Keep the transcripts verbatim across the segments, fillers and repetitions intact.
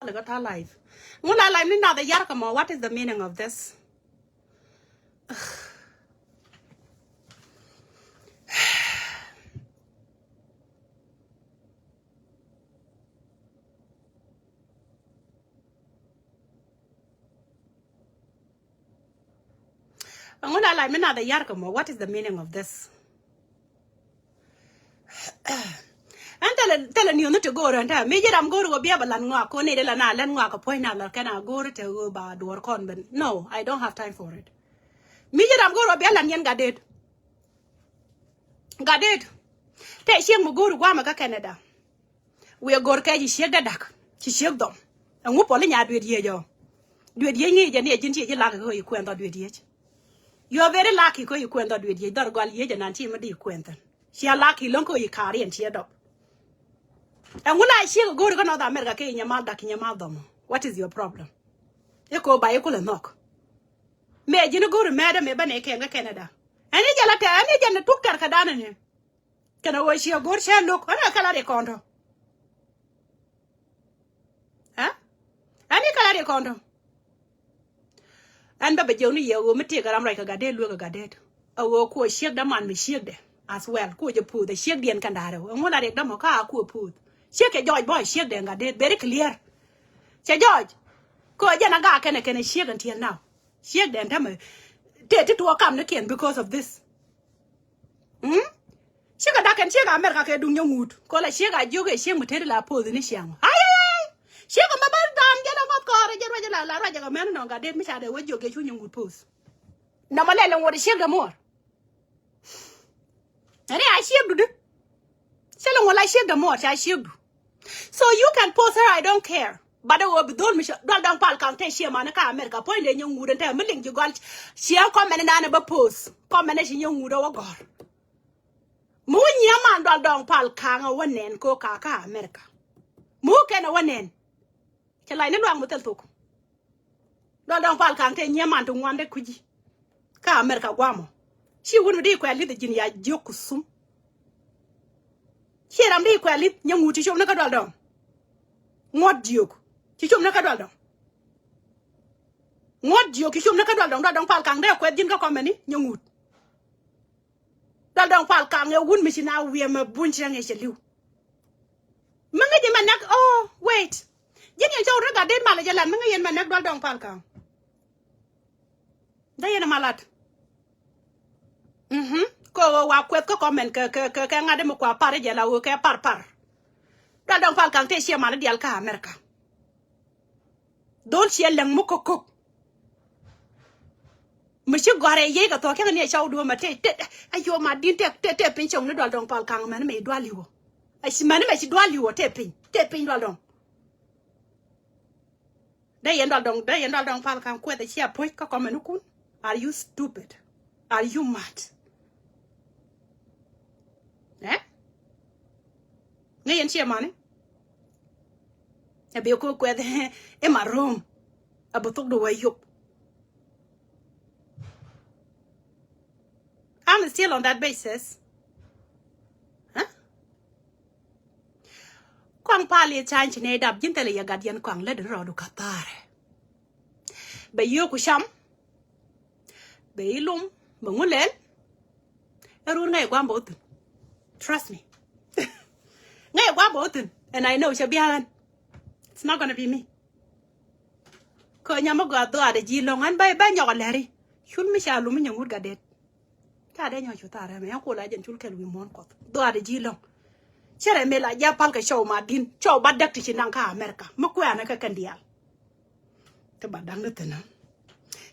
Tekɛ ta̱a̱ live. Ŋun la live ni nath a yar kɛ mɔ, what is the meaning of this? Ŋun la live ni nath a yar kɛ mɔ, what is the meaning of this? Ɛn thilɛ, thilɛ ni̱o̱ni ti go̱o̱r ɛn tɛ. Mi ji̱ ram go̱o̱r kɔ bia bɛ lan ŋɔak kɔn ni dee la na lɛn ŋɔak kɛ puɔ̱ny na la kɛn a go̱o̱r tɛ ɣöö ba duɔ̱ɔ̱r kɔn ben. No, I don't have time for it. Mi ji̱ ram go̱o̱r kɔ bia lan yɛn Gatdet. Gatdet. Tɛ ciek mi go̱o̱r guamɛ kä Canada. Wiɛ go̱r kɛ ci ciek dee dak. Ci ciek dhɔm. Ɛŋu pɔli nya duet yiec ɔ. Duet yiec ŋi̱i̱c jɛ ni ɛ ji̱n ci ji̱ lak kɛ ɣöö yi kuɛn dhɔ duet yiec. You are very lucky kɛ ɣöö yi kuɛn dhɔ duet yiec, dhɔr gɔal yiec ɛnan ci mi di kuɛn thin. Cia lucky lo̱ŋ kɛ ɣöö yi ka̱a̱r yɛn ciɛ dɔp. Ɛŋu la ciek go̱o̱ri kä North America kɛ yi nyɛ mal dak, yi nyɛ mal dhɔm ɔ. What is your problem? I̱ kɛ ɣöö ba yi kulɛ nhɔk. Mëë ji̱n go̱o̱ri mɛɛt ɛmɛ bä nɛ kɛn kä Canada. Ɛn i̱ jɛ la tɛ, ɛn i̱ jɛ ni tuk tɛr kɛ danɛ ni. Kɛnɛ ɣöö ciɛ go̱r cɛ lo̱k, ɛn ɛ kɛ la ri kɔn tɔ. Ɛ? Ɛn i̱ kɛ la ri kɔn tɔ. Ɛn bɛ bɛ jiɛk ni yɛ ɣöö mi tëëkɛ ram ruac kɛ Gatdet lueek kɛ Gatdet. Ɛ ɣöö kuɔ ciekdɛ man mi ciekdɛ as well. Kuɔ jɛ puuth ɛ ciekdiɛn kɛn da̱a̱r ɛ ɣöö ɛŋu la riɛk dämɔ ka a kuɔ puuth. Ciek kɛ jɔɔc bä ɛ ciekdɛ Gatdet very clear. Cɛ jɔɔc. Kɛ ɣöö jɛn a gaak kɛnɛ kɛnɛ ciek until now. Ciekdɛ ɛn tämɛ. Tëë ti tuɔɔk kamnikiɛn because of this. Mm? Ciek a dak ɛn ciek America kɛ duŋ nyɛ ŋut. Kɔ la ciek a jiök ɛ ciek mi tëëdi la poth ni ciaŋ. Ay, ay, ay. Ciek a ma ba dan jɛ la ŋɔth kɔɔrɛ jɛ ruacɛ la, la ruacɛ kɛ mɛn nɔŋ Gatdet mi ca dee wä jiök kɛ cu nyɛ ŋut poth. Nɔmɔ lɛ lɛ ŋot ɛ ciek dɛ muɔr. Ɛn i̱ a ciek du di. Cɛ lɛ ŋot la ciek dɛ muɔr ca ciek du. So you can post her, I don't care. But ɛ ɣöö bi dho̱l mi cɛ Dual Dɔŋ Pal Kaŋ te ciɛ mani ka America puɔ̱nydɛ nyɛ ŋut ɛn te mi liŋ ji̱ gɔal. Ciɛ kɔmɛn dan ɛ bä post. Kɔmɛn ɛ ci nyɛ ŋut ɛ wä gɔ̱r. Mi wä nyiee man Dual Dɔŋ Pal Kaŋ ɛ wä nɛn kɛ ɣöö ka ka America. Mi wä kɛn ɛ wä nɛn. Cɛ lac ni luaak mi thil thok. Dual Dɔŋ Pal Kaŋ te nyiee man ti ŋuan dee kui̱ci. Ka America guamɔ. Ci wun mi di kuɛ li̱th ji̱n ya jiök ku thum. Ci ram di kuɛ li̱th nyɛ ŋut ci cop ni kä Dual Dɔŋ. Ŋuɔ̱t jiök ci cop ni kä Dual Dɔŋ. Ŋuɔ̱t jiök ci cop ni kä Dual Dɔŋ, Dual Dɔŋ Pal Kaŋ dee kuɛth ji̱n kä kɔmɛni nyɛ ŋut. Dual Dɔŋ Pal Kaŋ ɛ wun mi ci na wiɛmɛ buny cɛ ŋi̱i̱c cɛ li̱w. Mi ŋi̱ci mɛ näk, oh, wait. Ji̱n yɛn cɔw ri Gatdet malɛ jɛ lat, mi ŋi̱ci yɛn mɛ näk Dual Dɔŋ Pal Kaŋ. Dee yɛn ma lat. Mhm. Kɛ ɣöö wa kuɛth kä comment kɛ, kɛ, kɛ, kɛ ŋa̱t mi kua par jɛ la ɣöö kɛ par par. Dual Dɔŋ Pal Kaŋ tëë ciɛ mal diaal kä America. Dhol ciɛ lɛŋ mi kök kök. Mi ci gɔ̱a̱rɛ yiec kɛ thɔɔk cäŋ ni ɛ cɔw duɔ̱ɔ̱mɛ tëë, tëë, ayɔ ma din tëë, tëë, tëë piny cɔŋ ni Dual Dɔŋ Pal Kaŋ mɛn mɛ ci dual iwɔ. A ci mɛn mɛ ci dual iwɔ tëë piny, tëë piny Dual Dɔŋ. Dee yɛn Dual Dɔŋ, dee yɛn Dual Dɔŋ Pal Kaŋ kuɛth a cia puɔ̱c kä comment ni kun. Are you stupid? Are you mad? Eh? Ŋäc yɛn ciɛ mani. A bi ku kuɛth in my room. A bi thuk du wä yop. I'm still on that basis. Huh? Kɔaŋ pal i̱ tha̱a̱ny ci nɛy dap ji̱n thilɛ yɛ gat yɛn kɔaŋ lätdi rɔɔdu kä tha̱a̱rɛ. Bɛ yio̱o̱ku cam. Bɛ ilum bɛ ŋu lɛl. Ɛ rur ŋäc gua̱a̱m bɛ wä thi̱n. Trust me. Ŋäc gua̱a̱m bɛ wä thi̱n. And I know cɛ bia̱a̱n. It's not gonna be me. Kä nyam mi gɔaa dhuaadɛ ji̱ lɔ̱ŋ ɛn bä, bä nyɔk a lɛri. Cul mi ca lum mi nyɛ ŋut Gatdet. Ca dee nyɔk cu thaar ɛmɛ ɛn kol a jɛn cul kɛl wi̱i̱ muɔ̱ɔ̱n Kuɔth. Dhuaadɛ ji̱ lɔ̱ŋ. Cɛ rɛ mëë la ji̱ a pal kɛ cɔw ma di̱n. Cɔw ba däk ti ci naŋ kä America. Mi kuɛ̈ɛ̈nɛ kɛ kɛn diaal. Ti ba da̱ŋ ni thi̱n.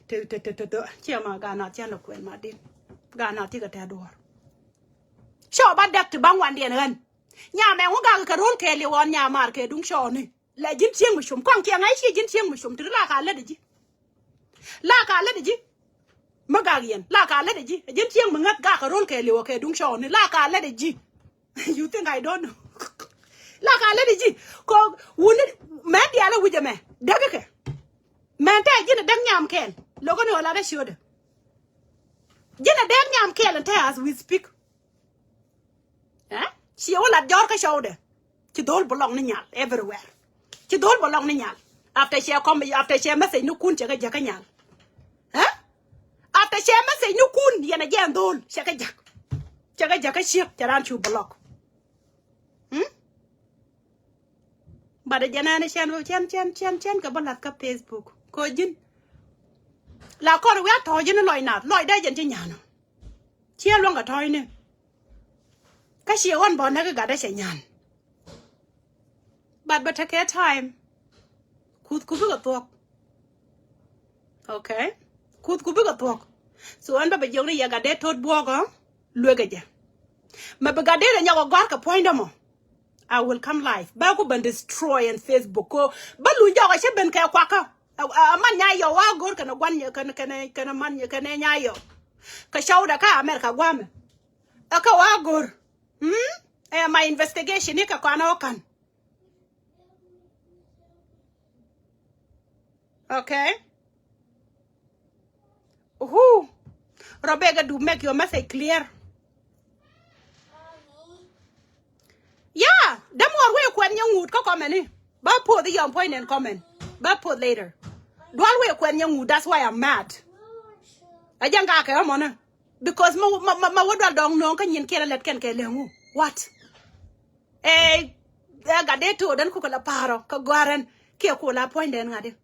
Ti, ti, ti, ti, ti. Ciɛ ma gaat naath cɛ ni kuɛn ma di̱n. Gaat naath ti kɛ tɛ̈ duɔ̱ɔ̱r. Cɔw ba däk ti ba ŋuandiɛn ɣän. Nyamɛ ŋu gak kɛ ro̱l kɛɛliw ɣɔn nyamaar kɛ duŋ cɔɔni. La ji̱n cieŋ mi com. Kɔaŋ kiɛ ŋa̱c ciɛ ji̱n cieŋ mi com. Ti la ka lätdɛ ji̱. La ka lätdɛ ji̱. Mi gak yɛn. La ka lätdɛ ji̱. Ji̱n cieŋ mi ŋäth gak kɛ ro̱l kɛɛliw ɔ kɛ duŋ cɔɔni. La ka lätdɛ ji̱. You think I don't know? La ka lätdɛ ji̱. Kɔ wuni mɛ diaal ɛ wi̱c ɛmɛ. Däk kɛ. Mɛn tɛ ji̱n ɛ däk nyam kɛɛl. Lo̱k ni ɣöö la dee ciötdɛ. Ji̱n ɛ däk nyam kɛɛl ɛn tɛ as we speak. Eh? Ci wä lat jɔr kä cɔwdɛ. Ci dhol bä lɔŋ ni nyal everywhere. Ci dhol bä lɔŋ ni nyal. After cɛ kɔm, after cɛ message ni kun cɛ kɛ jakä nyal. Ɛ? After cɛ message ni kun yɛn a jɛ ɛn dhol cɛ kɛ jak. Cɛ kɛ jakä ciek cɛ ran cu block. Hmm? But jɛ nɛn cɛn cɛn cɛn cɛn cɛn kɛ bä lath kä Facebook kɔ ji̱n. La kɔn wi̱i̱ a tɔ̱ ji̱n lɔc nath lɔc dee jɛn ci nyan ɔ. Ciɛ luɔ̱ŋ kɛ tɔ̱ ni. Kä ciɛ ɣɔn bɔ näk i̱ gat dee cɛ nyan. But bä tekɛ time. Kuth ku bikɛ thuɔ̱k. Okay. Kuth ku bikɛ thuɔ̱k. So ɛn bä bɛ jiɔk ni yɛ gat dee tot buɔkɔ luekɛ jɛ. Mɛ bi gat dee rɛ nyɔk ɔ gɔ̱a̱r kɛ puɔ̱nydɛ mɔ. I will come live. Bä ku ben destroy in Facebook ko bä luny jɔk ɛ cä ben kɛ kuakä. A man nya yɔ wa go̱r kɛnɛ guan kɛnɛ kɛnɛ kɛnɛ man kɛnɛ nya yɔ. Kɛ cɔwdɛ kä America guamɛ. Ɛ kä wa go̱r. Hmm? Ɛ my investigation ni kɛ kɔn ɔ kan. Okay. Who? Rebecca, do make your message clear. Yeah, däm ɣɔr wee kuɛn nyɛ ŋut kä comment ni. Bä poth i̱ yɔm point in comment. Bä poth later. Dual wee kuɛn nyɛ ŋut, that's why I'm mad. Ɛ jɛn ka kɛ ɣä mɔnä. Because ma ma ma wä dual dɔŋ nööŋ kä nyin kiɛn a lɛt kɛn kɛ lɛŋu. What? Ɛ ɛ gat dee to̱o̱dan kukɛ la pa̱a̱rɔ kä gɔ̱a̱rän kiɛ kol a puɔ̱nydɛn ŋa̱t i̱.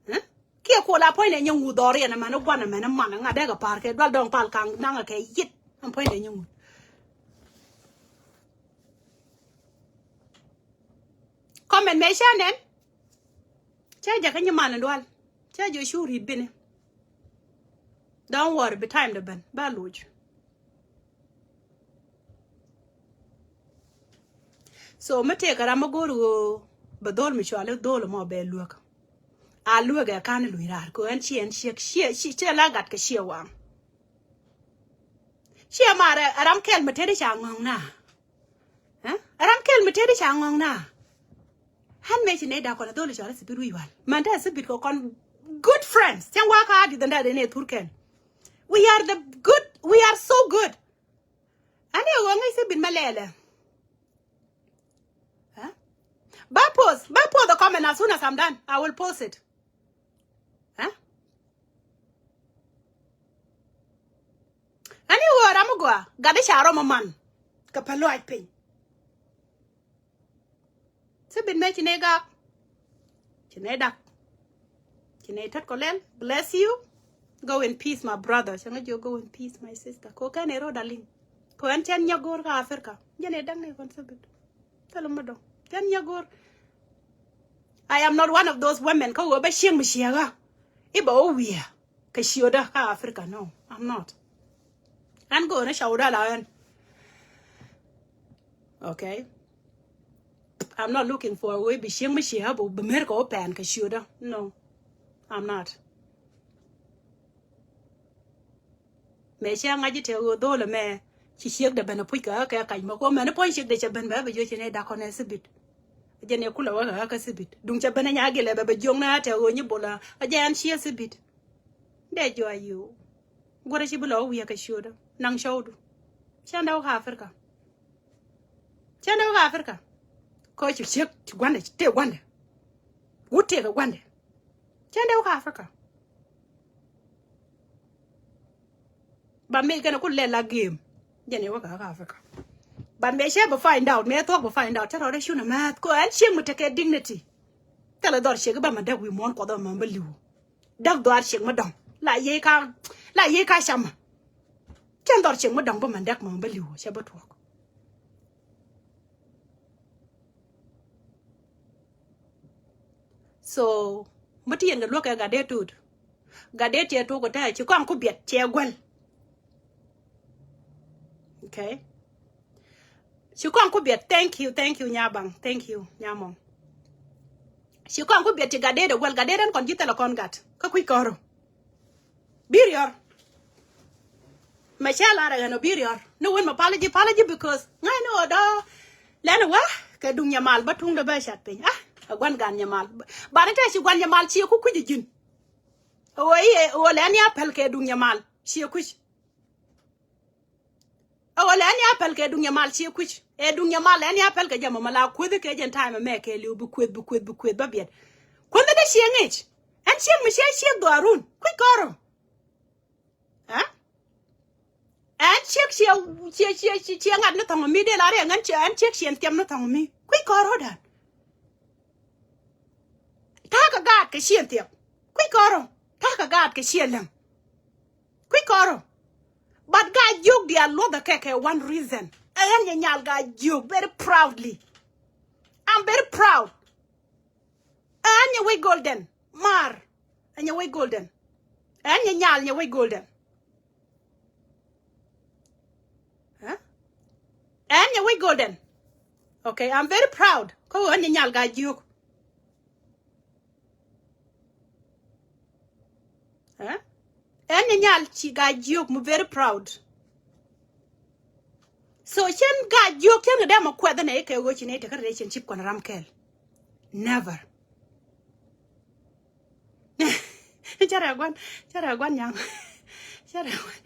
Ɛ? Kiɛ kol a puɔ̱nydɛn nyɛ ŋuth dhɔriɛn ɛmɛn i̱ gua̱n ɛmɛn i̱ man i̱ ŋa̱t dee kɛ pa̱a̱r kɛ dual dɔŋ pal ka̱ŋ naŋ ɛ kɛ yit ɛn puɔ̱nydɛn nyɛ ŋuth. Comment mëë cä nɛn. Cä jakä nyi man in dual. Cä jɛ cu ri̱t bini. Don't worry, bi time dɛ ben ba loc. So mi tëëkɛ ram mi go̱o̱r ɣöö bɛ dhol mi cuali dhol mɔ bɛ luäk. A luäk ɛ kan luc raar kɛ ɣän ciɛ ɛn ciɛ ciɛ ciɛ la gat kɛ ciɛ waŋ. Ciɛ mar ɛ ram kɛl mi tëëdi ca ŋɔ̱ŋ na. Ɛ ram kɛl mi tëëdi ca ŋɔ̱ŋ na. Ɣän mëë ci nɛy dak kɔn a dhol cuali thibit wi̱i̱ wal mɛn te thibit kɛ kɔn good friends. Cäŋ wakä a di̱th ɛn dak dee nɛ thur kɛn. We are the good, we are so good. Ani ɣöö ŋäc thibit mɛ lɛɛlɛ. Ɛ? Ba post, ba post the comment as soon as I'm done. I will post it. Ɛ? Ani ɣöö ram mi gɔaa gat i̱ ca rɔm aman kɛ pɛ lɔac piny. Thibit mëë ci nɛy gak. Ci nɛy dak. Ci nɛy tät kɔ lɛl. Bless you. Go in peace, my brother. Cäŋ a jiök go in peace, my sister. Ko kɛn ɛ ro̱o̱ darling. Ko ɛn cɛn nyɛ go̱o̱r kä Africa. Jɛn ɛ da̱ŋ ni kɔn thibit. Thilɛ mi dɔ̱ŋ. Cɛn nyɛ go̱o̱r. I am not one of those women kä ɣöö bä cieŋ mi ciɛkä. I̱ bɛ wä wiɛ. Kɛ ciötdä kä Africa, no, I'm not. Ɛn go̱o̱rä cawdä la ɛn. Okay. I'm not looking for a way bi cieŋ mi ciɛ bi mer kɛ wä pɛn kɛ ciötdä. No, I'm not. Mɛ cɛ ŋa̱c i̱ tɛ ɣöö dho̱lɛ mɛ ci ciek dɛ ben a puc kɛ ɣä kɛ kac mɛ kuɔ mɛn i̱ puɔ̱ny ciek dɛ cɛ ben bɛ bɛ jiö ci nɛ dak kɔn ɛ thibit. Jɛ nɛ kulɛ wä kɛ ɣä kɛ thibit duŋ cɛ ben a nya gilɛ bɛ bɛ jiöŋ nɛ ɣä tɛ ɣöö nyi bolä ɛ jɛ ɛn ciɛ thibit. Dee jɔa yiu. Guɔ̱rä ci bi lɔ wi̱i̱ kɛ ciötdä naŋ cɔwdu. Cɛn dee wä kä Africa. Cɛn dee wä kä Africa. Kɔ ci ciek ci gua̱ndɛ ci tëë gua̱ndɛ. Wut tëë kɛ gua̱ndɛ. Cɛn dee wä kä Africa. Ba mëë kɛn ku lɛl la game. Jɛn i̱ wä kä Africa. Ba mëë cɛ bɛ find out, mëë thuɔ̱k bɛ find out cä rɔɔdɛ cun amääth kɔ ɛn cieŋ mi tekɛ dignity. Thilɛ dhɔr ciek i̱ ba ma däk wi̱i̱ muɔ̱ɔ̱n kuɔth ɛ ma bä li̱w. Däk dhɔaar ciek mi dɔ̱ŋ la yiey ka, la yiey ka camä. Cɛn dhɔr ciek mi dɔ̱ŋ bä ma däk ma bä li̱w cɛ bä tuɔɔk. So mi ti yɛn kɛ luäk kɛ gat dee tuut. Gat dee tiɛ tuuk kɛ tɛɛ ci kɔn ku biɛt tiɛ guäl. Okay. Ci kɔn ku biɛt. Thank you, thank you Nyabaŋ, thank you Nyamɔŋ. Ci kɔn ku biɛt ci gat dee dee guäl, gat dee den kɔn ji̱ thilɛ kɔn gat kä kui̱ kɔrɔ. Bi riɔr. Mɛ cɛ lar ɛ ɣän ɔ bi riɔr ni wen mɛ pal ji̱, pal ji̱ because ŋa̱c ni ɣöö dɔ̱ lɛn ɛ wä kɛ duŋ nyɛ mal bä tuŋdɛ bä cat piny. Ah, ɛ gua̱n gan nyɛ mal. Banɛ tɛ ci gua̱n nyɛ mal ciɛ ku kui̱c ji̱n. Ɣöö i̱ ɣöö lɛn ya päl kɛ duŋ nyɛ mal ciɛ kui̱c. Ɛ ɣöö lɛn ya päl kɛ duŋ nyɛ mal ciɛ kui̱c. Ɛ duŋ nyɛ mal lɛn ya päl kɛ jɛ mɔ mɛ la kueth kɛ jɛn ta̱a̱ mɛ mɛ kɛ li̱w bi kueth, bi kueth, bi kueth bä biɛt. Kueth ni Ciɛ ŋic. Ɛn ciek mi ciɛ ciek dhuaarun. Kui̱ kɔrɔ. Ɛ? Ɛn ciek ciɛ, ciɛ, ciɛ, ciɛ, ciɛ ŋa̱t ni thɔŋ mi dee la riɛŋ ɛn ciɛ, ɛn ciek ciɛ thiɛm ni thɔŋ mi. Kui̱ kɔrɔ dan. Ta̱a̱ kɛ gaat kɛ ciɛ thiɛm. Kui̱ kɔrɔ. Ta̱a̱ kɛ gaat kɛ ciɛ läŋ. Kui̱ kɔrɔ. But Gaa-jiök diaal luɔthɛ kɛ kɛ one reason. Ɛ ɣän nyɛ nyal Gaa-jiök very proudly. I'm very proud. Ɛ ɣän nyɛ wec Golden. Maar. Ɛ nyɛ wec Golden. Ɛ ɣän nyɛ nyal nyɛ wec Golden. Ɛ? Ɛ ɣän nyɛ wec Golden. Okay, I'm very proud. Kä ɣän nyɛ nyal Gaa-jiök. Ɛ? Ɛn ni nyal ci Gaa-jiök mi very proud. So cien Gaa-jiök cien kɛ dee mɛ kuɛth ni kɛ ɣöö ci ni tekɛ relationship kɔn ram kɛl. Never. Cɛ rɛ guan, cɛ rɛ guan nyaŋ. Cɛ rɛ guan.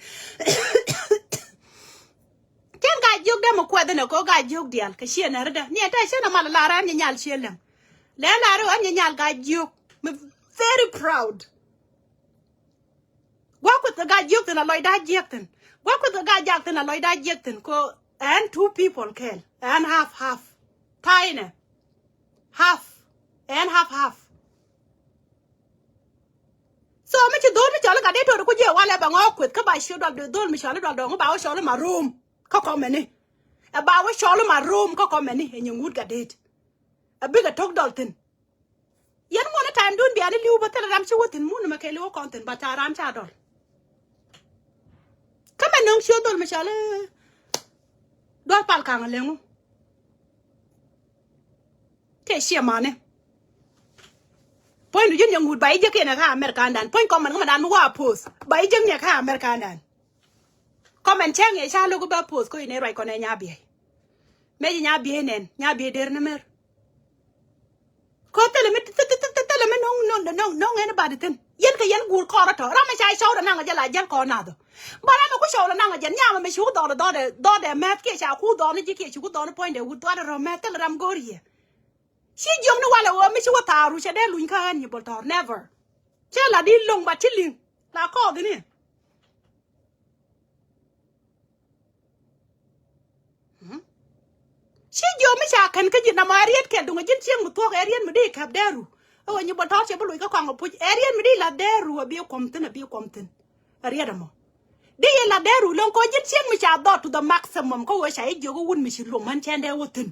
Cien Gaa-jiök dee mɛ kuɛth ni kɛ ɣöö Gaa-jiök diaal kɛ ciɛ nɛ ri dee. Ni ɛ tɛ cien amal lar ɛn ni nyal ciɛ läŋ. Lɛ lar ɛn ni nyal Gaa-jiök mi very proud. Gua̱a̱k kueth kɛ Gaa-jiök thi̱n a lɔcda jiäk thi̱n. Gua̱a̱k kueth kɛ Gaa-jaak thi̱n a lɔcda jiäk thi̱n. Ko ɛn two people kɛɛl. Ɛn half half. Ta̱a̱ inɛ. Half. Ɛn half half. So mi ci dho̱l mi cɔl i̱ Gatdet to̱r i̱ ku jiɛ walɛ bɛ ŋɔɔk kueth kä ba ci dual dho̱l mi cɔl i̱ dual dɔ̱ŋ i̱ ba wä cɔl i̱ Marum. Kä kɔmɛni. Ɛ ba wä cɔl i̱ Marum kä kɔmɛni ɛ nyin wut Gatdet. Ɛ bikɛ to̱k dɔl thi̱n. Yɛn ŋuɔ̱n ɛ ta̱a̱ in duun bia ni li̱w bä thilɛ ram ci wä thi̱n mun ɛmɛ kɛ li̱w ɛ kɔn thi̱n ba ta̱a̱ ram ca dɔl. Kä mɛ nöŋ ciö dhol mi cɔl i̱ dual pal ka̱ŋ ɛ leŋu. Tëë ciɛ mani. Puɔ̱nydu ji̱n yɛ ŋut ba i̱ jiäk yɛn ɛ kä Amerikandan. Puɔ̱ny kɔmɛn kä mɛ dan mi wa poth ba i̱ jiäk ni ɛ kä Amerikandan. Kɔmɛn cäŋ yɛ ca lo̱k i̱ bä poth kä in ɛ ruac kɔn ɛ nya biɛy. Mëë ji̱ nya biey nɛn, nya biey der ni mer. Kɔ thilɛ mi, thilɛ mi nɔŋ, nɔŋ, nɔŋ, nɔŋ anybody thin. Yɛn kɛ yɛn guur kɔrɔ tɔ. Ram mi ca cɔw rɔ naŋ jɛ la jɛn kɔn nath. Ba ram mi ku cɔw rɔ naŋ jɛ nyam mi ci ku dhɔl dhɔl dhɔl mɛth kiɛ ca ku dhɔl ni ji̱ kiɛ ci ku dhɔl ni puɔ̱ny dɛ wut dhɔl rɔ mɛth thilɛ ram go̱r yɛ. Ci jiɔm ni walɛ wä mi ci wä tharu cɛ dee luny kä ɣän nyi bol tɔr never. Cɛ la di loŋ ba ci liŋ la kɔɔth ni. Ci jiɔk mi ca kän kä ji̱ nɔmɔ ɛ riet kɛl duŋ ɛ ji̱n cieŋ mi thuɔ̱k ɛ riet mi di käp dee ru. Ɛ ɣöö nyi bä tɔ̱r cɛ bi luc kä kɔaŋ ɛ puc ɛ riet mi di lath dee ru ɛ bi kuɔm thi̱n ɛ bi kuɔm thi̱n. Ɛ riet ɛmɔ di yɛ lath dee ru lo̱ŋ kɔ ji̱n cieŋ mi ca dhɔt to the maximum kä ɣöö ca i̱ jiɔk i̱ wun mi ci luɔm ɣän cɛn dee wä thi̱n.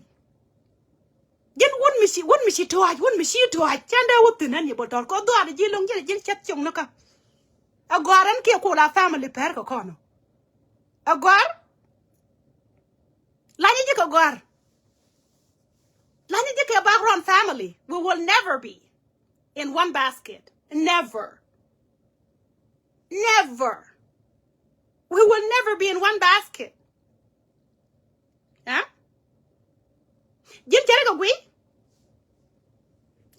Ji̱n wun mi ci wun mi ci tuɔ̱a̱c wun mi ci tuɔ̱a̱c cɛn dee wä thi̱n ɣän nyi bä tɔ̱r kɔ dhuaar ji̱ lo̱ŋ ji̱n ji̱n cɛth cioŋ ni kä. Ɛ gɔ̱a̱r ɣän kiɛ kol a family pɛr kɛ kɔn ɔ. Ɛ gɔ̱a̱r. Lany ji̱ kɛ gɔ̱a̱r. Lany ji̱ kɛ background family. We will never be in one basket. Never. Never. We will never be in one basket. Ɛ? Ji̱n cärä kɛ guiy.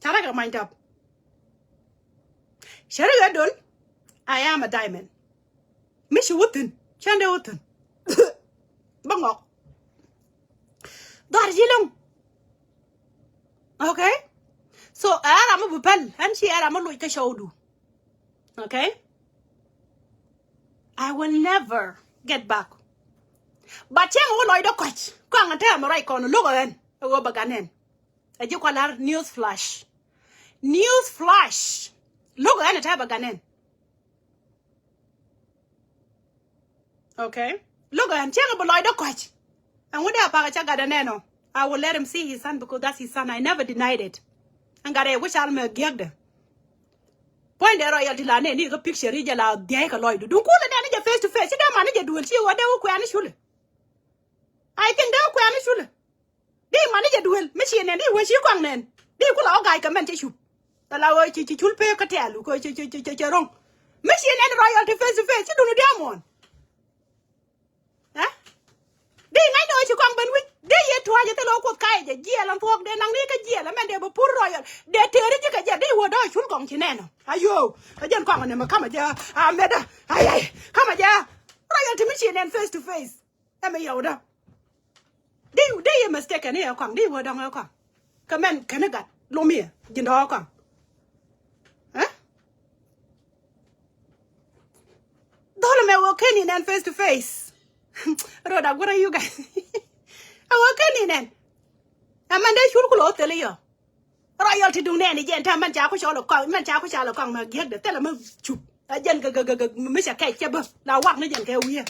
Cärä kɛ many tɔp. Cärä kɛ dol. I am a diamond. Mi ci wä thi̱n cän dee wä thi̱n. Bä ŋɔk. Dhɔr ji̱ lo̱ŋ. Okay. So ɛ ram mi bi päl ɣän ci ɛ ram mi loc kä cɔwdu. Okay. I will never get back. But cäŋ wä lɔcdä kɔc kɔaŋ ɛ tɛm ruac kɔn lo̱k ɛ ɣän ɛ ɣöö bɛ gan ɛn. Ɛ ji̱ kua la̱r news flash. News flash. Lo̱k ɛ ɣän ɛ tɛm bɛ gan ɛn. Okay. Lo̱k ɛ ɣän cäŋ bi lɔcdä kɔc. Ɛŋu dee a pakä cä gat ɛ nɛn ɔ. I will let him see his son because that's his son. I never denied it. Ɛn gat ɛ wi̱c al mɛ giäkdɛ. Puɔ̱nydɛ royalty la nɛn ni kä picture i̱ jɛ la dhia̱a̱c kɛ lɔcdu duŋ kulɛ nɛn ni jɛ face to face ci dee man ni jɛ duel ci wä dee wä kuɛ̈ɛ̈n ni culɛ. I think dee wä kuɛ̈ɛ̈n ni culɛ. Di mani jɛ duel mi ci nɛn di wee ci kɔaŋ nɛn di kulɛ ɔ ga̱a̱c kɛ mɛn cɛ cup. Ala wee ci ci cul pek kä tɛɛlu kɛ cɛ cɛ cɛ cɛ rɔ̱ŋ. Mi ci nɛn royalty face to face ci duni diaamɔn. Ɛ? Di ŋa̱cnɛ wee ci kɔaŋ ben wi̱c di yɛ tua̱a̱c ɛ thilɛ wä kuoth ka̱a̱c jɛ jiɛɛl ɛn thuɔ̱k dee naŋ ni kä jiɛɛl ɛmɛn dee bɛ pur royal dee tëëri ji̱ kɛ jɛ di wee dɔ̱ cul gɔŋ ci nɛn ɔ. Ayoo ɛ jɛn kɔaŋ nɛmɛ ka̱mɛ jɛ a mɛtdä. Ayay ka̱mɛ jɛ a royalty mi ci nɛn face to face. Ɛmɛ yɛwdä. Di di yɛ mistake kɛn i̱ ɛ kɔaŋ di wä dɔ̱ŋ ɛ kɔaŋ. Kɛ mɛn kɛn i̱ gat lom yɛ ji̱n dɔ̱ŋ ɛ kɔaŋ. Mɛ wä ken inɛn face to face. Rot a gurɛ you guys. A wä ken inɛn. Ɛ mɛn dee cul kulɔ thil iɔ. Rɔ yɔl ti duŋ nɛn ijɛn tɛ mɛn ca ku cɔl kɔŋ, mɛn ca ku cɔl kɔŋ mɛ giɛk de thilɛ mɛ cup. A jɛn gɛ gɛ gɛ gɛ mi cɛ kɛc cɛ bä la wak ni jɛn kɛ wiɛ.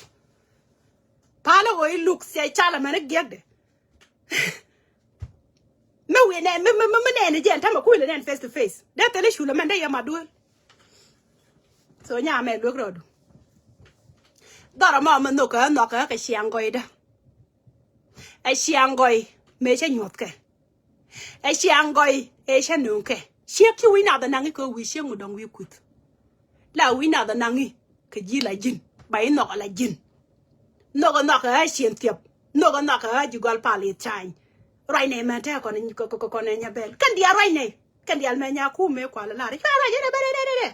Palä wä i luk cɛ calɛ mɛn giɛk de. Mi wi̱i̱ nɛn mi mi mi nɛn jɛn tämɛ kuilɛ nɛn face to face. Dee thil i̱ culɛ mɛn dee yɛ ma duel. So nya mɛ luek rɔdu. Dhɔrɔ mɔ mi nhok kɛ nhɔk kɛ kɛ ciaŋ gɔy dä. Ɛ ciaŋ gɔy mëë cä nyuɔth kɛ. Ɛ ciaŋ gɔy ëë cä nöŋ kɛ. Ciek ci wi̱i̱ nath ɛ naŋ i̱ kɛ wi̱i̱ ciek ŋu dɔ̱ŋ wi̱i̱ kuth. La wi̱i̱ nath ɛ naŋ i̱ kɛ ji̱ la ji̱n ba i̱ nhɔk ɛ la ji̱n. Nhok ɛ nhɔk ɛ ɣä cien thiɛp. Nhok ɛ nhɔk ɛ ɣä ji̱ gɔl pal i̱ tha̱a̱ny. Ruacnɛ mɛn tɛɛ kɔn kɔn kɔn ɛ nya bɛl kɛn diaal ruacnɛ. Kɛn diaal mɛ nya kum mëë kual ɛ lar i̱ cuɛ ruac ɛ rɛ bɛ rɛ rɛ rɛ.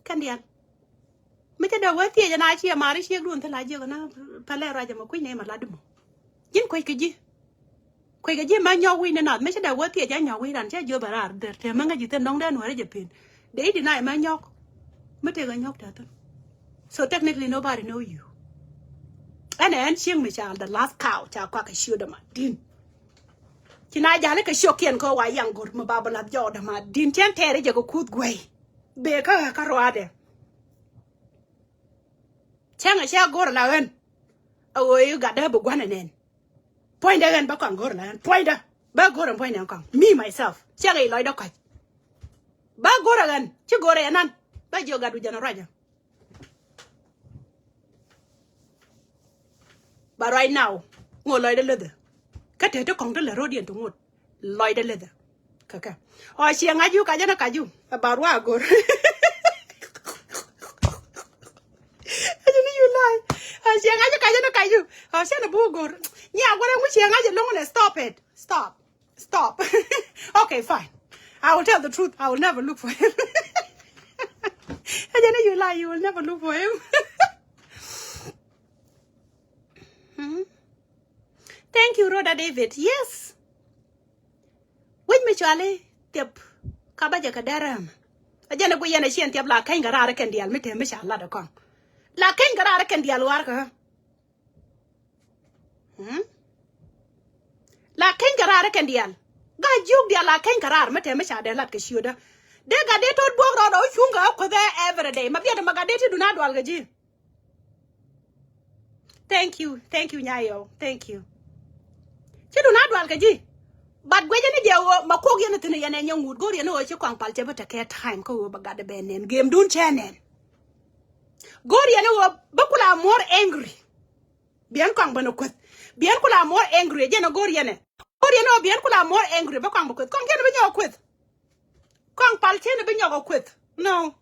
Kɛn diaal. Mi cä dee wee thiec ɛn a ciɛ mari ciek duun thil a jiɛk ɛn a pälɛ ruac ɛmɛ kui̱n nɛ mɛ lat dimɔ. Ji̱n kuec kɛ ji̱. Kuec kɛ ji̱ mɛ nyɔk wi̱i̱ ni nath mi cä dee wee thiec a nyɔk wi̱i̱ ran cä jiöp ɛ raar dhɛr tëë mɛ ŋäc ji̱ thil nɔŋ dee nuɛɛrä jɛ pen. Dee i̱ deny mɛ nyɔk. Mi tëëk ɛ nyɔk tɛth. So technically nobody know you. Ɛn ɛ ɛn cieŋ mi ca the last cow ca kuak kɛ ciöt ɛma din. Ci na jali kɛ ciökiɛn kɛ wa yaŋ go̱r mi ba bi lath jɔɔdɛ ma din cɛn tɛɛri jɛ kɛ kuth guey. Bee kä kä ruaadɛ. Cäŋ a cä go̱r la ɣän. A ɣöö i̱ gatdä bi gua̱n ɛ nɛn. Puɔ̱nydä ɣän bä kɔn go̱r la ɣän puɔ̱nydä. Bä go̱r ɛn puɔ̱nydä kɔn mi myself cäŋ i̱ lɔcdä kɔc. Bä go̱r ɛ ɣän ci go̱r ɛ nan bä jiök gatdu jɛn ruacä. But right now ŋot lɔcdä läthä. Kä te ti kɔŋ ti lät ro̱diɛn ti ŋot lɔcdä läthä. Kä kɛ ɔ ciɛ ŋa̱c yuk kacä ni kac yuk. About wa go̱r. Ɛ jɛn ni yuk la̱a̱c ɔ ciɛ ŋa̱c yuk kacä ni kac yuk. Ɔ ciɛ ni buk go̱r. Nyia gua̱n ɛŋu ciɛ ŋa̱c yuk lo̱ŋ ni stop it. Stop. Stop. Okay, fine. I will tell the truth. I will never look for him. Ɛ jɛn ni yuk la̱a̱c, you will never look for him. Hmm? Thank you, Rhoda David. Yes. Wec mi cuali thiep ka bä jɛ kɛ dee rɛm. A jɛn a gui yɛn a ciɛn thiep la keny kɛ raar kɛn diaal mi te mi ca lat a kɔŋ. La keny kɛ raar kɛn diaal war kä. Hmm? La keny kɛ raar kɛn diaal. Ga jiuk diaal la keny kɛ raar mi te mi ca dee lat kɛ ciötdä. Dee gat dee tot buɔk rɔɔdɔ cuŋ kɛ ɣä kueth ɛ every day. Ma biɛt ma gat dee ti dun a dual kɛ ji̱. Thank you, thank you, Nyayo, thank you. Ci dun a dual kɛ ji̱. But guecä ni diɛ ɣöö ma kuɔk yɛn thi̱n yɛn ɛ nyɛ ŋut go̱o̱r yɛn ɣöö ci kɔaŋ pal cɛ bi tekɛ time kä ɣöö ba gat bɛ nɛn gemdun cɛ nɛn. Go̱o̱r yɛn ɣöö bä kula more angry. Biɛn kɔaŋ bä ni kueth. Biɛn kula more angry jɛn ɛ go̱o̱r yɛn ɛ. Go̱o̱r yɛn ɣöö biɛn kula more angry bä kɔaŋ bä kueth kɔaŋ yɛn bi nyɔk kueth. Kɔaŋ pal cɛ ni bi nyɔk ɛ kueth. No.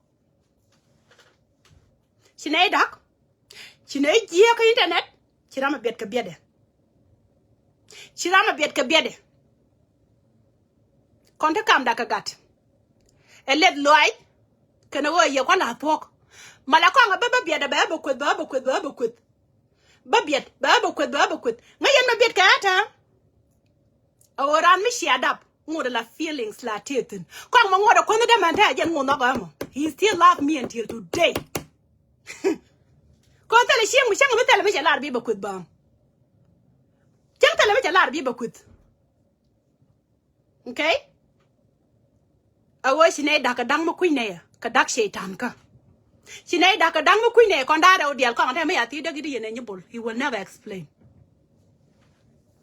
Ci nɛy da̱k. Ci nɛy jiääk kä internet. Ci ram a biɛt kɛ biɛtdɛ. Ci ram a biɛt kɛ biɛtdɛ. Kɔn ti kam dak kɛ gat. Ɛ leth luaac. Kɛn ɛ ɣöö yɛ kuan la thuɔ̱k. Malɛ kɔaŋ ɛ bä bä biɛtdɛ bɛ bä kueth bɛ bä kueth bɛ bä kueth. Bä biɛt bɛ bä kueth bɛ bä kueth ŋäc yɛn bä biɛt kɛ ɣä tääm. A ɣöö raan mi cia dap ŋot la feelings la tëë thi̱n. Kɔaŋ mɔ ŋot a kuänh dämɛn te a jɛn ŋot nhɔk ɛmɔ. He still love me until today. Kɔn thilɛ cieŋ mi cäŋ mi thilɛ mi cɛ lar bi bɛ kueth bääm. Cäŋ thilɛ mi cɛ lar bi bɛ kueth. Okay? A ɣöö ci nɛy da̱k kɛ da̱ŋ mi kui̱ny nɛy kɛ da̱k cɛy-tan kä. Ci nɛy da̱k kɛ da̱ŋ mi kui̱ny nɛy kɔn da̱a̱r rɛw diaal kɔaŋ te mi ca thiec däk i̱di yɛn ɛ nyi bol. He will never explain.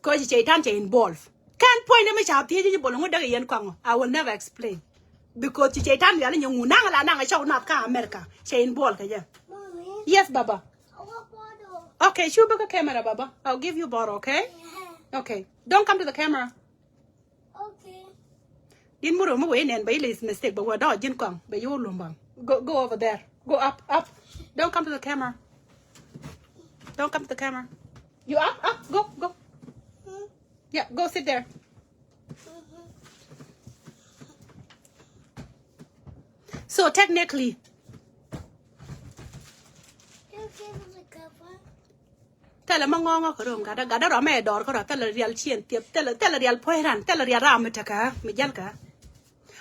Kä ci cɛy-tan cɛ involve. Kɛn puɔ̱nydɛ mi ca thiec nyi bol ŋut däk yɛn kɔaŋ. I will never explain. Because ci cɛy-tan wial inyɛ ŋu naŋ la naŋ a cɔw nath kä America. Cɛ involve kɛ jɛ. Yes, Baba. Okay, cu bä kä camera, Baba. I'll give you bottle, okay? Okay. Don't come to the camera. Okay. Din muro mi wee nɛn bɛ ilɛ is mistake bɛ wä dɔɔ ji̱n kɔaŋ bɛ yo̱o̱ lum baŋ. Go, go over there. Go up, up. Don't come to the camera. Don't come to the camera. You up, up. Go, go. Yeah, go sit there. So technically, Thilɛ mi ŋɔ̱ɔ̱ŋä kɛ rom gatdä, gatdä rɔmɛ ɛ dɔɔr kärɔ̱, thilɛ rial ciɛn thiɛp, thilɛ, thilɛ rial puɔ̱ny ran, thilɛ rial ram mi tekɛ mi jäl kɛ.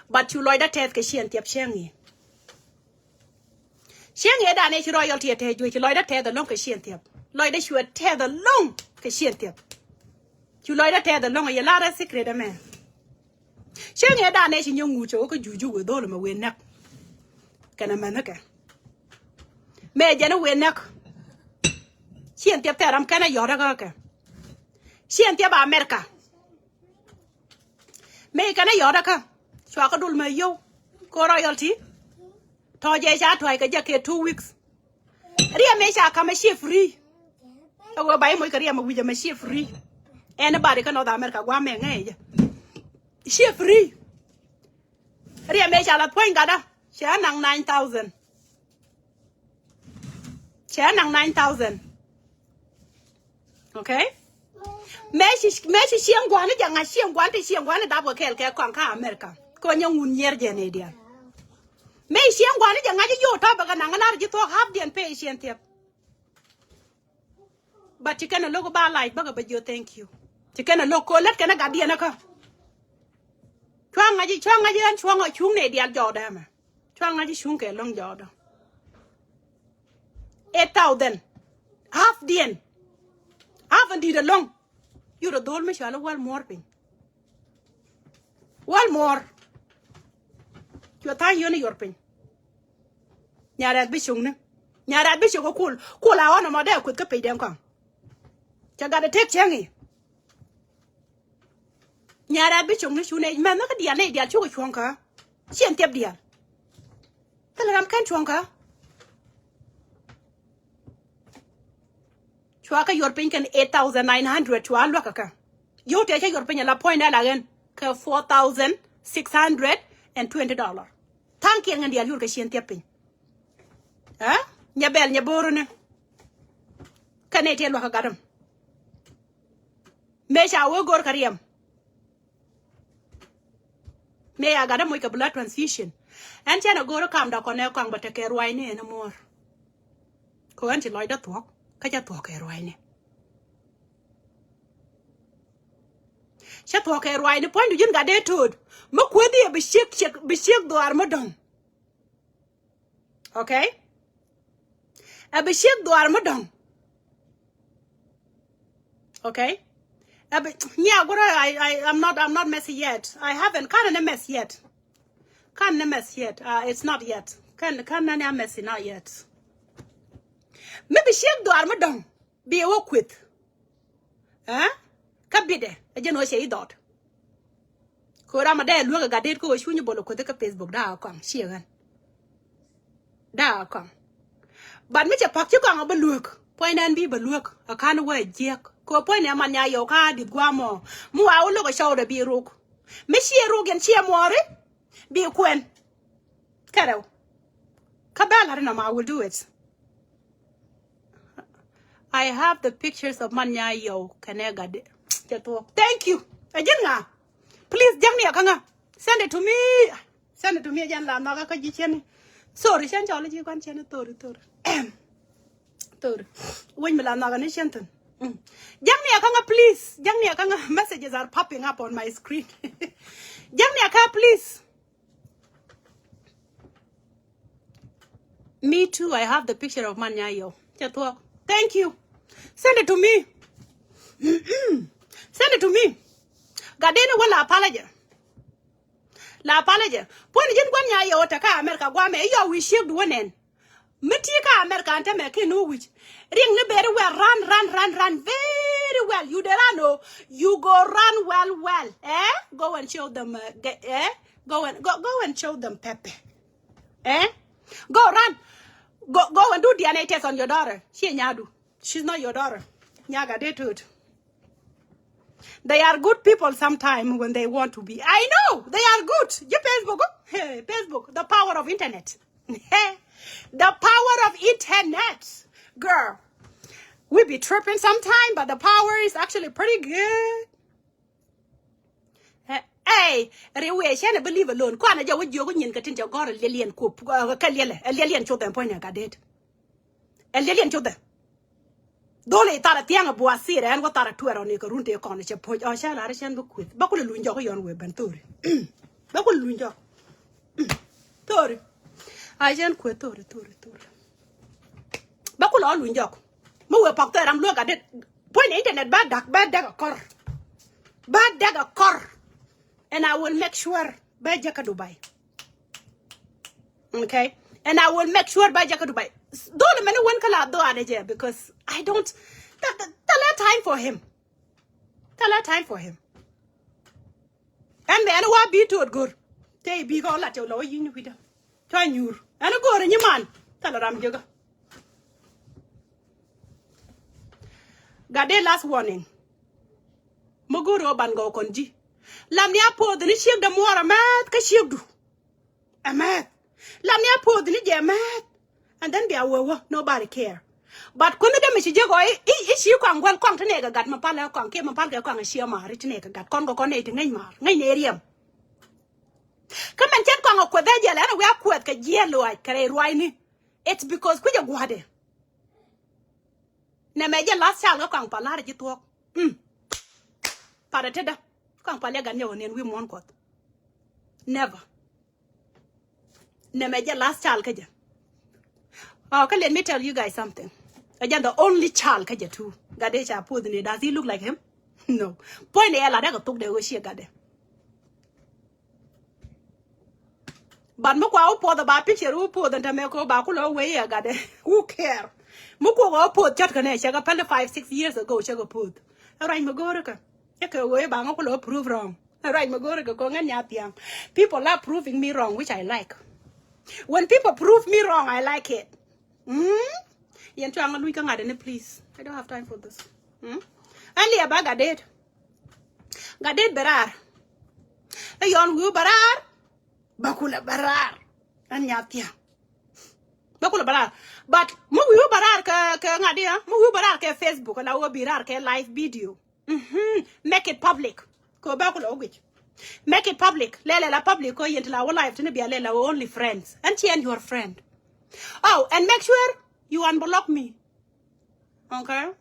But cu lɔcdä tɛth kɛ ciɛn thiɛp cäŋ i̱. Cieŋ ëë dan ëë ci royalty ɛ tɛth juɔc, ci lɔcdä tɛth ɛlɔ̱ŋ kɛ cieŋ thiɛp. Lɔcdä cuɛ tɛth ɛlɔ̱ŋ kɛ cieŋ thiɛp. Cu lɔcdä tɛth ɛlɔ̱ŋ, yɛ lar ɛ secret ɛmɛ. Cieŋ ëë dan ëë ci nyɔk ŋut cɛ wä kä juju wëë dhol ɛmɛ wëë näk. Kɛnɛ mɛn kɛ. Mëë jɛn wëë näk. Cieŋ thiɛp thɛɛr ram kɛn ɛ yɔ̱t ɛ kä kɛ. Cieŋ thiɛp America. Mëë kɛn ɛ yɔ̱t ɛ kä. Cua kä dul mɛ yio̱w. Ko royalty. Tɔ̱ jɛ ca tua̱c kɛ jɛ kɛ two weeks. Riɛm ëë ca ka̱m ɛ cie free. Ɛ wee ba i̱ moc kɛ riɛm ɛ wi̱c ɛmɛ cie free. Anybody kä North America gua̱a̱mɛ ŋäcɛ jɛ. Cie free. Riɛm ëë ca lath puɔ̱ny gatdä. Cɛ naŋ nine thousand. Cɛ naŋ nine thousand. Okay. Mëë ci, mëë ci cieŋ gua̱n ni jɛ ŋa̱c cieŋ gua̱n ti cieŋ gua̱n ni dap kɛ kɛɛl kɛ kɔaŋ kä America. Kɛ nyɛ ŋun nyier jɛ ni diɛn. Mëë ci cieŋ gua̱n ni jɛ ŋa̱c i̱ yo̱o̱ tɔ̱ bɛ kɛ naŋ lar ji̱ thuɔ̱k half diɛn pay cieŋ thiɛp. But ci kɛn a lo̱k ba lac bäkɛ bä jiö thank you. Ci kɛn a lo̱k ko lät kɛn a gat diɛn a kä. Cua̱ ŋa̱c i̱ cua̱ ŋa̱c i̱ ɛn cuɔ̱ŋ a cuŋ ni diɛl jɔɔdɛ mɛ. Cua̱ ŋa̱c i̱ cuŋ kɛ lo̱ŋ jɔɔdɛ. Eight thousand. Half diɛn. Half in di̱t ɛlɔ̱ŋ. Yut ɛ dhol mi cɔal i̱ wäl muɔ̱ɔ̱r piny. Wäl muɔ̱ɔ̱r. Cuɛ tha̱a̱ŋ yön i̱ yot piny. Nyarɛth bi cuŋni. Nyarɛth bi cuŋ i̱ kul. Kul a ɣɔn ɛmɔ dee kueth kä pecdɛn kɔaŋ. Cɛ gat ɛ tëk cäŋ i̱. Nyarɛth bi cuŋni cu nɛy mɛnh ni kä diaal nɛy diaal cukɛ cuɔ̱ŋ kä. Cieŋ thiɛp diaal. Thilɛ ram kɛn cuɔ̱ŋ kä. Cua kä yuɔr piny kɛn eight thousand nine hundred cua luäk kä. Yio̱w tëë cä yuɔr piny ala puɔ̱nydɛ la ɣän kɛ four thousand six hundred and twenty dollar. Tha̱a̱ŋ kiɛn ŋän diaal yur kɛ cieŋ thiɛp piny. Ɛ nyɛ bɛl nyɛ bo̱o̱runi. Kɛn nɛy tëë luäk kä gatdäm. Mëë ca wee go̱o̱r kä riɛm. Mëë ya gatdä moc kɛ blood transfusion. Ɛn cɛn a go̱o̱r kamdä kɔn ɛ kɔaŋ bä tekɛ ruacni ɛn muɔ̱ɔ̱r. Kɛ ɣän ci lɔcdä thuɔ̱k kä cä thuɔ̱k kɛ ruacni. Cä thuɔ̱k kɛ ruacni puɔ̱nydu ji̱n gatdɛ to̱o̱d. Mi kuethi ɛ bi ciek ciek bi ciek dhuaar mi dɔ̱ŋ. Okay. Ɛ bi ciek dhuaar mi dɔ̱ŋ. Okay. Ɛ bi nyia gurɛ I, I, I'm not, I'm not messy yet. I haven't kan ni mess yet. Kan ni mess yet. Uh, it's not yet. Kan kan ni a messy not yet. Mi bi ciek dhuaar mi dɔ̱ŋ. Bi ɛ wä kueth. Ɛ kä bitdɛ ɛ jɛn ɣöö cɛ i̱ dhɔt. Kɛ ɣöö ram a dee luäk ɛ gat det kä ɣöö cuny bol ɛ kueth kä Facebook da̱a̱ kɔaŋ ciɛ ɣän. Da̱a̱ kɔaŋ. But mi cɛ pa̱k ci kɔaŋ ɛ bä luäk puɔ̱ny nɛn bi bä luäk ɛ ka̱n wä ɛ jiäk kɛ ɣöö puɔ̱ny nɛn man nya yɔw ka̱n di̱t gua̱a̱mɔ. Mi wa wä lo̱k ɛ cɔwdɛ bi ruk. Mi ciɛ ruk yɛn ciɛ muɔɔri. Bi kuɛn. Kɛrɛw. Kä bɛl ri nɔmɔ, I will do it. I have the pictures of man nyay yɔw kɛnɛ gatdɛ. Cɛ thuɔ̱k. Thank you. Ɛ ji̱n ŋa? Please jäŋni a kä ŋa? Send it to me. Send it to me, jɛn la nhɔkä kä ji̱ cɛn. Sorry, cɛn cɔl ji̱ kɔn cɛn, sorry, sorry. Sorry. Wec mi la nhɔkä ni cɛn thin. Mm. Jäŋni a kä ŋa, please. Jäŋni a kä ŋa. Messages are popping up on my screen. Jäŋni a kä, please. Me too, I have the picture of man nyay yɔw. Cɛ thuɔ̱k. Thank you. Send it to me. Send it to me. Gatdɛ ni wä la palä jɛ. La palä jɛ. Puɔ̱n ji̱n gua̱n nyay yɔw te kä America gua̱a̱mɛ i̱ yɔw wi̱i̱ ciek duɔ̱n nɛn. Mi ti kä America ɛn tämɛ kin ni wi̱c. Riŋ ni very well, run, run, run, run very well. You dee run o. You go run well, well. Eh? Go and show them, uh, ge- eh? Go and, go, go and show them Pepe. Eh? Go run. Go, go and do D N A test on your daughter. Ciɛ nyadu. She's not your daughter. Nyaga de tut. They are good people sometime when they want to be. I know they are good. Ji̱ Facebook. Hey, Facebook. The power of internet. The power of internet. Girl. We be tripping sometime, but the power is actually pretty good. Ɛ, ɛ, riwɛ cɛn ɛ bi leave alone. Kuanɛ jɛ wä jiök nyin kɛ tin cɛ gɔ̱r ɛ liɛliɛn kuɔp, ɛ, kɛ liɛlɛ, ɛ liɛliɛn coth ɛn puɔ̱nyɛ gat det. Ɛ liɛliɛn coth ɛ. Dhol i̱ tharɛ thia̱ŋ ɛ buasir ɛn wä tharɛ tuɛɛr ɔni kɛ run tëë kɔn cɛ puɔ̱ny. Ɔ cɛ lar cɛn bi kueth. Bä kulɛ luny jɔk i̱ yɔn wëë ben thori. Bä kulɛ luny jɔk. Thori. A cɛn kueth thori, thori, thori. Bä kulɛ ɣä luny jɔk. Mi wëë pɔk thɔɔk ram luäk gat det. Puɔ̱ny ni internet bä dak, bä dak a kɔr. Bä dak a kɔr. And I will make sure bä jɛ kä Dubai. Okay? And I will make sure bä jɛ kä Dubai. Dholi mɛni wän kä la dhɔaadɛ jɛ, because I don't, thilɛ, thilɛ time for him. Thilɛ time for him. Ɛn bɛ ɛn wa bi toot go̱r. Te bi kɔ lat cɛ lɔ wä yi̱n wi̱dä. Cua nyuur. Ɛn go̱r nyi man. Thilɛ ram jekä. Gat det last warning. Mi go̱o̱ri ɣöö ban gɔw kɔn ji̱. Lam ni a puɔth ni ciekdä muɔɔr a mɛth kä ciekdu. A mɛth. Lam ni a puɔth ni jɛ a mɛth. And then bia wee wä, nobody care. But kuänh dämɛ ci jiäk ɔ i̱, i̱, i̱ ci kɔaŋ guäl kɔaŋ ti nɛɛkɛ gat mi pal ɛ kɔaŋ kiɛ mi pal kɛ kɔaŋ ɛ ciɛ maari ti nɛɛkɛ gat kɔn kɛ kɔn nɛy ti ŋäc maar ŋäc nɛy riɛm. Kä mɛn cɛn kɔaŋ ɛ kueth ɛ jɛl ɛn ɛ wi̱i̱ a kueth kɛ jiɛɛl luaac kɛ rɛy ruacni. It's because kui̱c ɛ gua̱a̱dɛ. Nɛmɛ jɛ last child kä kɔaŋ pal la̱rä ji̱ thuɔ̱k. Mm. Parɛ tetdä. Kɔaŋ pal yɛ gat nyɛ wä niɛn wi̱i̱ muɔ̱ɔ̱n kuɔth. Never. Nɛmɛ jɛ last child kä jɛ. Oh, kä let me tell you guys something. Ɛ jɛn the only child kä jɛ too. Gat dee ca puɔth ni, does he look like him? No. Puɔ̱ny ni ɛ lat dee kɛ thok dee wee ciɛ gat dee. But mi kua wä puɔth ɛ ba picture wä puɔth ɛn tɛmɛ kɛ wä ba kulɛ wä wee yɛ gat dee. Who care? Mi kuɔk ɛ wä puɔth cät kɛ nɛ cɛ kɛ pɛl five, six years ago cɛ kɛ puɔth. Ɛ ruac mi go̱o̱rä kɛ. Cɛ kɛ wee ba ŋä kulɛ wä prove wrong. Right, mi go̱o̱rä kɛ ko̱ŋ ɛn nyath thia̱a̱ŋ. People are proving me wrong, which I like. When people prove me wrong, I like it. Mm? Yɛn cuaŋ a luc kä ŋa̱t ɛni, please. I don't have time for this. Mm? Ɛn liɛ ba gat det. Gat det bɛ raar. Ɛ yɔn wi̱i̱ bɛ raar. Bä kulɛ bɛ raar. Ɛn nyath thia̱a̱ŋ. Bä kulɛ bɛ raar. But mi wi̱i̱ bɛ raar kɛ, kɛ ŋa̱t diɛ. Mi wi̱i̱ bɛ raar kɛ Facebook. La wä bi raar kɛ live video. Mhm. Make it public. Kɛ bä kulɛ wä guic. Make it public. Lɛlɛ la public kɛ yɛn ti la wä live tini bia lɛlɛ wä only friends. And she and your friend. Oh, and make sure you unblock me. Okay?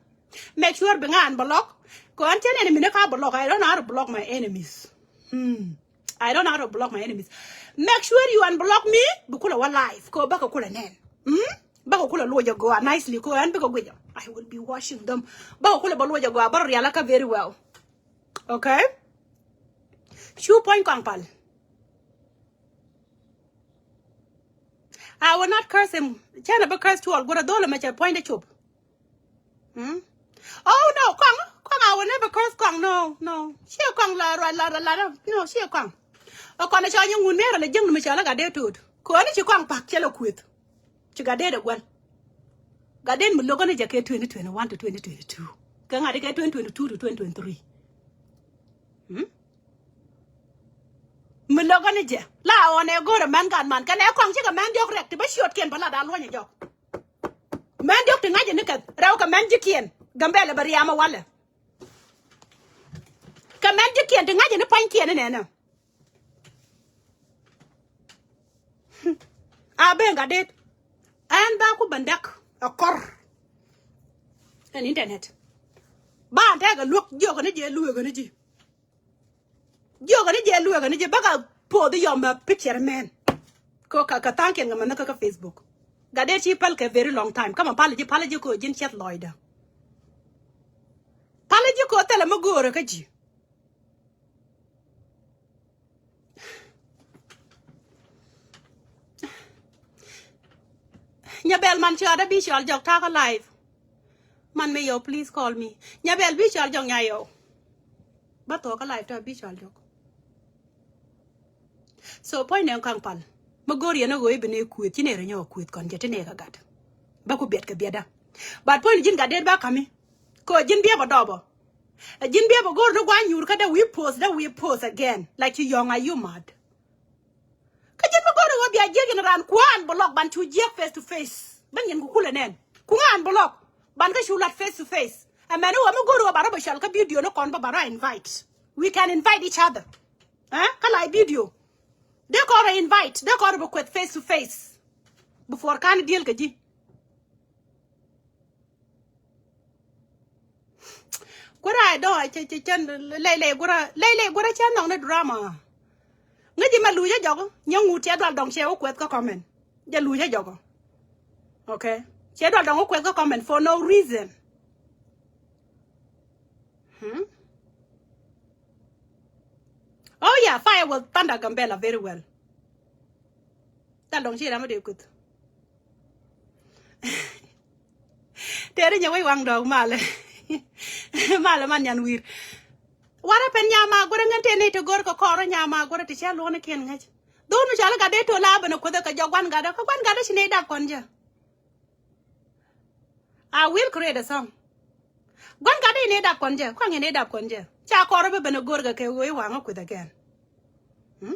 Make sure bi ŋa unblock. Kɛ ɛn cɛn enemy ni ka block. I don't know how to block my enemies. Hmm. I don't know how to block my enemies. Make sure you unblock me. Bi kulɛ wä live. Kɛ bä kɛ kulɛ nɛn. Hmm? Bä kɛ kulɛ luɔc a gɔaa nicely kɛ ɛn bikɛ guic. I will be watching them. Bä kɛ kulɛ bä luɔc a gɔaa bä rɔ rial kä very well. Okay? Cu puɔ̱ny kɔaŋ pal. I will not curse him. Cɛn a bä curse cuɔl guɔ̱r a dhol ɛmɛ cɛ puɔ̱ny de cop. Hmm? Oh no, kɔaŋ, kɔaŋ, I will never curse kɔaŋ, no, no. Ciɛ kɔaŋ la, la, la, la, la, no, ciɛ kɔaŋ. Ɛ kɔn ɛ cɔl nyi ŋun nɛɛr ala jiäŋ ni mi cɔl ɛ gat dee toot. Kɔn i̱ ci kɔaŋ pak cɛ lɛ kueth. Ci gat dee dɛ guäl. Gat dee mi lo̱k ni jɛ kɛ twenty twenty-one to twenty twenty-two. Kɛ ŋa̱t kɛ twenty twenty-two to twenty twenty-three. Hmm? Mi lo̱k ni jɛ. La ɣɔn ɛ go̱o̱rɛ mɛn gat man. Kɛn ɛ kɔaŋ cikɛ mɛn diɔ̱k rɛk ti bä ciötkiɛn bä lat a luɔ̱ny ɛ jɔk. Mɛn diɔ̱k ti ŋa̱c ni kɛ rɛw kɛ mɛn ji̱kiɛn. Gambɛlɛ bɛ riam ɛ walɛ. Kɛ mɛn ji̱kiɛn ti ŋa̱c ni pua̱nykiɛn ni nɛnɛ. A ben gat det. Ɛn ba ku bendek ɛ kɔr. Ɛn internet. Ba an tɛk ɛ luäk jiɔk ni jiɛ luäk ni ji̱. Jiök ni jɛ lueek ni jɛ bäkɛ poth yɔm ɛ picture mɛn. Kɛ kɛ tha̱a̱ŋkiɛn kɛ mɛn kä kä Facebook. Gat dee ci päl kɛ very long time. Kä mɛ pal ji̱ pal ji̱ kɛ ji̱n ciɛth lɔcdä. Pal ji̱ kɛ thilɛ mi go̱o̱rä kä ji̱. Nyabɛl man cɔɔdä bi cɔal jɔk ta̱kä live. Man mi yɔw, please call me. Nyabɛl bi cɔal jɔk nya yɔw. Bä thok kä live tɔ bi cɔal jɔk. So puɔ̱ny nɛ kaŋ pal. Mi go̱o̱r yɛn a ɣöö i̱ bi nɛ kuëth ci nɛ rɛ nyɔk kuëth kɔn jɛ ti nɛ kɛ gat. Bä ku biɛt kɛ biɛtdä. But puɔ̱ny ji̱n gat det bä ka̱mi. Kɛ ji̱n biɛ bä dɔpä. Ɛ ji̱n biɛ bä go̱o̱r ni gua̱a̱ nyuur kä dee wi̱i̱ post, dee wi̱i̱ post again. Like ci yɔ̱ŋ, are you mad? Kä ji̱n mi go̱o̱r i̱ ɣöö bia jiäk yɛn raan kua̱a̱n bɛ lɔk ban cu jiäk face to face. Bä nyin ku kulɛ nɛn. Ku ŋa̱a̱n bɛ lɔk ban kä cu lat face to face. Ɛ mɛn i̱ ɣöö mi go̱o̱r i̱ ɣöö ba rɔ bɛ cɔl kä video ni kɔn bä ba rɔ invite. We can invite each other. Ɛ kä la video. Dee kɔn rɔ invite, dee kɔn rɔ bɛ kueth face to face. Before kan diel kɛ ji̱. Gua̱ra ɛ dɔ̱ŋ cɛ cɛ cɛ lɛy lɛy gua̱ra lɛy lɛy gua̱ra cɛ nɔŋ ni drama. Ŋäci mɛ luc ɛ jɔk nyɛ ŋut cɛ dual dɔ̱ŋ cɛ wä kuɛth kä comment. Jɛ luc ɛ jɔk. Okay. Cɛ dual dɔŋ wä kuɛth kä comment for no reason. Hmm? Oh yeah, fire will thunder Gambela very well. Dal dɔŋ ci ram dee kuth. Teri nyɛ wec waŋ dɔɔk malɛ. Malɛ man nyan wir. Warɛ pɛn nyama gurɛ ŋän teni ti gor kɛ kɔrɔ nyama gurɛ ti cɛ luɔni kiɛn ŋäc. Dhun mi cɔl gat dee to la bɛn kuth kɛ jɔ guan gat dee kɛ guan gat dee ci ni dap kɔn jɛ. I will create a song. Guan gat di ni dap kɔn jɛ, kuaŋ ni dap kɔn jɛ. Ca kɔrɔ bi ben a gor kɛ kɛ wei waŋ a kuth again. Hmm?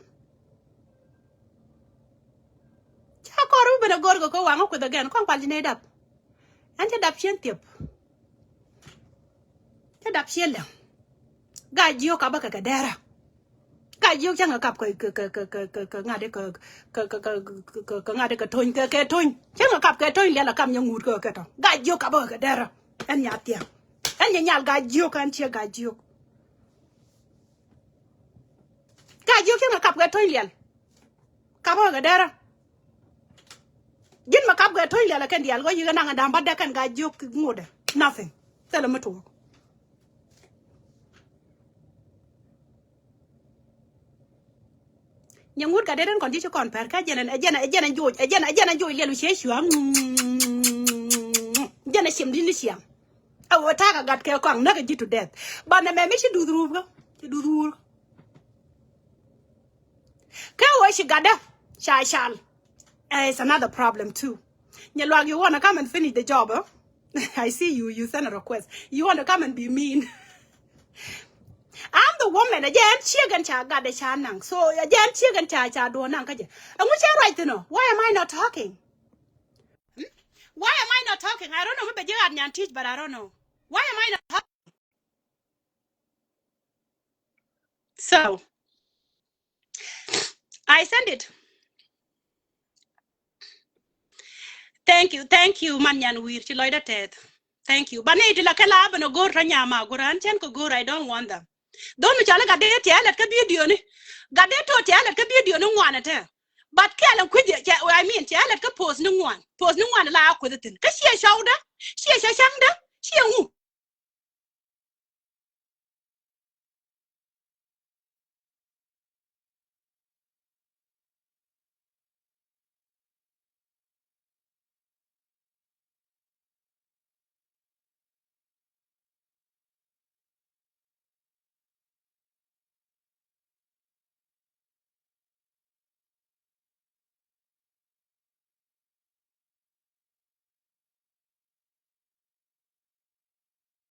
Ca kɔrɔ bi ben a gor kɛ kɛ waŋ a kuth again, kuaŋ pal ni dap. Ɛn cɛ dap cien thiep. Cɛ dap cien lɛ. Ga jiök a bä kɛ kɛ dɛrä. Ka jiök cäŋ a kap kɛ, kɛ, kɛ ŋa̱t kɛ, kɛ, kɛ ŋa̱t kɛ to̱ny, kɛ, kɛ to̱ny. Cäŋ a kap kɛ to̱ny liɛl a kap nyɛ ŋut kɛ kɛ tɔ. Ga jiök kap kɛ dɛrä. Ɛn nya thia̱ŋ. Ɛn nyɛ nyal ga jiök, ɛn ciɛ ga jiök. Ga jiök cäŋ a kap kɛ to̱ny liɛl. Kap kɛ dɛrä. Ji̱n mɛ kap kɛ to̱ny liɛl a kɛn diaal kɔ yikɛ naŋ a da̱a̱m ba dɛk kɛn ga jiök ŋut ɛ. Nothing. Thilɛ mi tuɔɔk. Nyɛ ŋut ka dee den kɔn ti ci kɔn pɛr kä jɛn, ɛ jɛn, ɛ jɛn, ɛ joc, ɛ jɛn, ɛ jɛn, ɛ joc liɛl wi̱c cɛ cua̱. Jɛn ɛ ciɛm di ni ciɛm. Ɛ wee ta̱a̱ kɛ gat kɛ kɔaŋ näk ɛ ji̱ to death. Banɛ mɛ mi ci duth ruur kä, ci duth ruur. Kɛ wee ci gatdä ca cal. Eh, it's another problem too. Nyɛ luak, you wanna come and finish the job, huh? I see you, you send a request. You wanna come and be mean. I'm the woman. Ɛ jɛn ciek ɛn ca gat ɛ ca naŋ. So ɛ jɛn ciek ɛn ca, ca duɔ naŋ kä jɛ. Ɛŋu cɛ ruac thin ɔ? Why am I not talking? Hmm? Why am I not talking? I don't know. Maybe ji̱ gat nyan teach, but I don't know. Why am I not talking? So, I send it. Thank you, thank you, man nyan wir ci lɔcdä tɛth. Thank you. Banɛ iti la kɛ la bɛ nɔ go̱r ta nyama go̱r an cɛn kɛ go̱r, I don't want them. Dhon mi cɔl i̱ gat dee tiɛ lɛt kä video ni. Gat dee to tiɛ lɛt kä video ni ŋuan ɛ tɛ. But kɛl ɛn kui̱c, I mean, tiɛ lɛt kä post ni ŋuan. Post ni ŋuan la a kueth thin. Kä ciɛ cɔwdä, ciɛ cɛ cäŋdä, ciɛ ŋu.